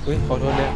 ອຸ້ຍ ຂໍໂທດເດີ້.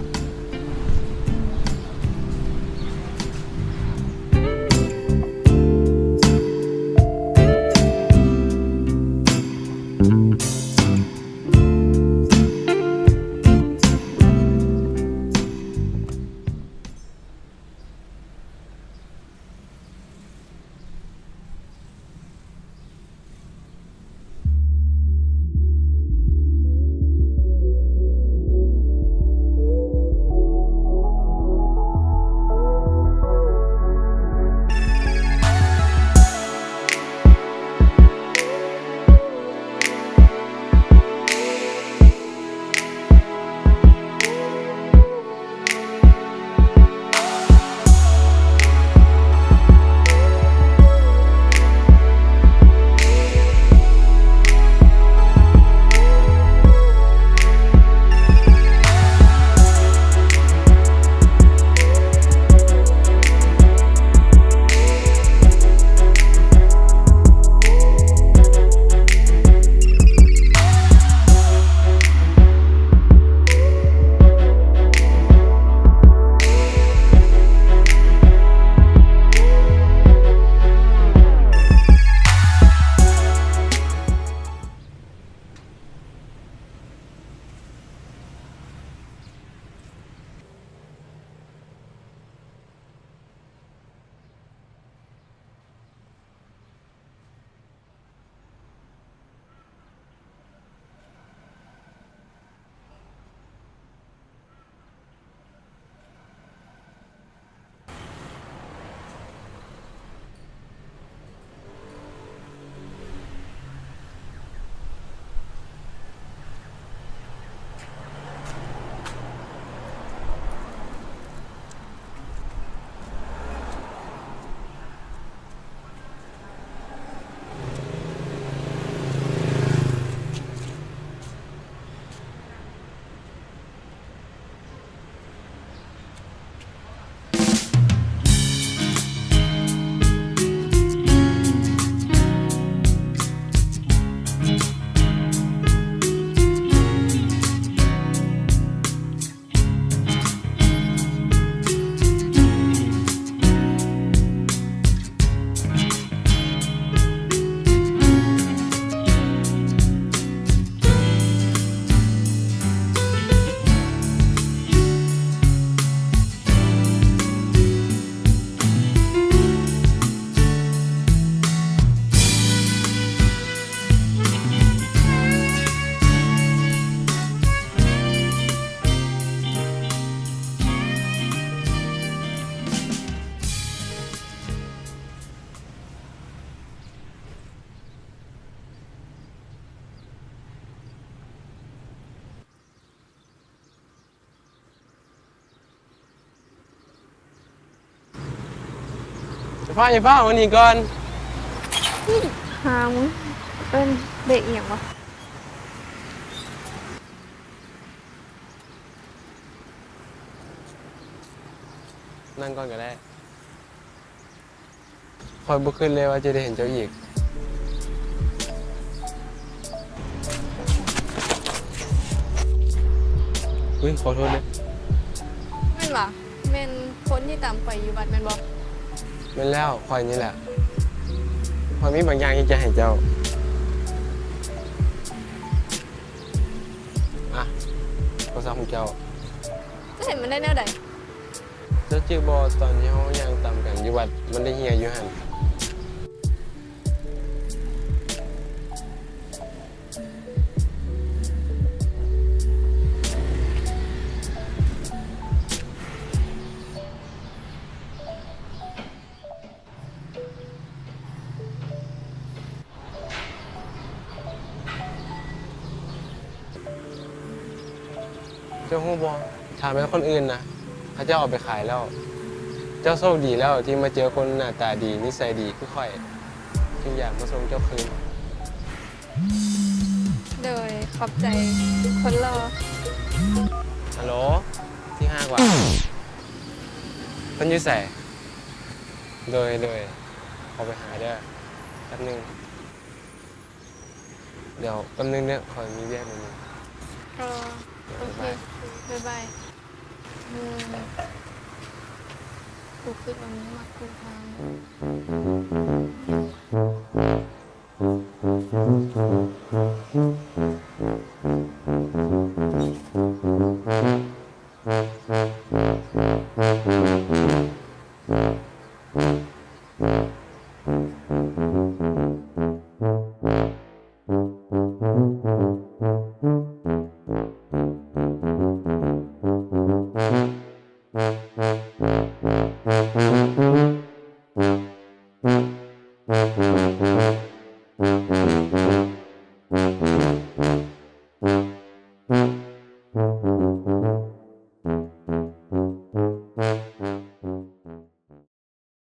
ຢ່າຟ້າວ ຢ່າຟ້າວ ມານີ້ກ່ອນ. ຫາ ມຶງເອີ້ນເບຣກອີ່ຫຍັງວະ? ນັ່ງກ່ອນກໍໄດ້. ຂ້ອຍບໍ່ຄິດເລີຍວ່າຈະໄດ້ເຫັນເຈົ້າອີກ. ອຸ້ຍ ຂໍໂທດເດີ້. ແມ່ນຫວາ? ແມ່ນຄົນທີ່ຕາມຂ້ອຍຢູ່ວັດແມ່ນບໍ່? ແມ່ນແລ້ວ, ຂ້ອຍນີ້ແຫຼະ. ຂ້ອຍມີບາງຢ່າງທີ່ຈະໃຫ້ເຈົ້າ. ອ່ະ, ໂທລະສັບຂອງເຈົ້າ. ເຈົ້າເຫັນມັນໄດ້ແນວໃດ? ເຈົ້າຈື່ບໍ່ ຕອນທີ່ເຮົາຍ່າງຕາມກັນຢູ່ວັດ ມັນໄດ້ເຮ່ຍຢູ່ຫັ້ນ. ເຈົ້າຮູ້ບໍ່? ຖ້າແມ່ນຄົນອື່ນນະ ເຂົາເຈົ້າເອົາໄປຂາຍແລ້ວ. ເຈົ້າໂຊກດີແລ້ວທີ່ມາເຈີຄົນໜ້າຕາດີ ນິໄສດີຄືຂ້ອຍ ຈຶ່ງຢາກມາສົ່ງເຈົ້າຄືນ. ໂດຍ ຂອບໃຈ ຄົນຫຼໍ່. ຮັລໂຫຼ ທີ່ຮັກຫວາ? ເພິ່ນຢູ່ໃສ? ໂດຍ ໂດຍ ຂໍໄປຫາເດີ້ ແປັບໜຶ່ງ. ດຽວແປັບໜຶ່ງເດີ້ ຂ້ອຍມີວຽກໜ້ອຍໜຶ່ງ. ໂອເຄ ບາຍບາຍ ບາຍບາຍ. ເອີ ກູຄິດວ່າມັນມັກກູທາງ.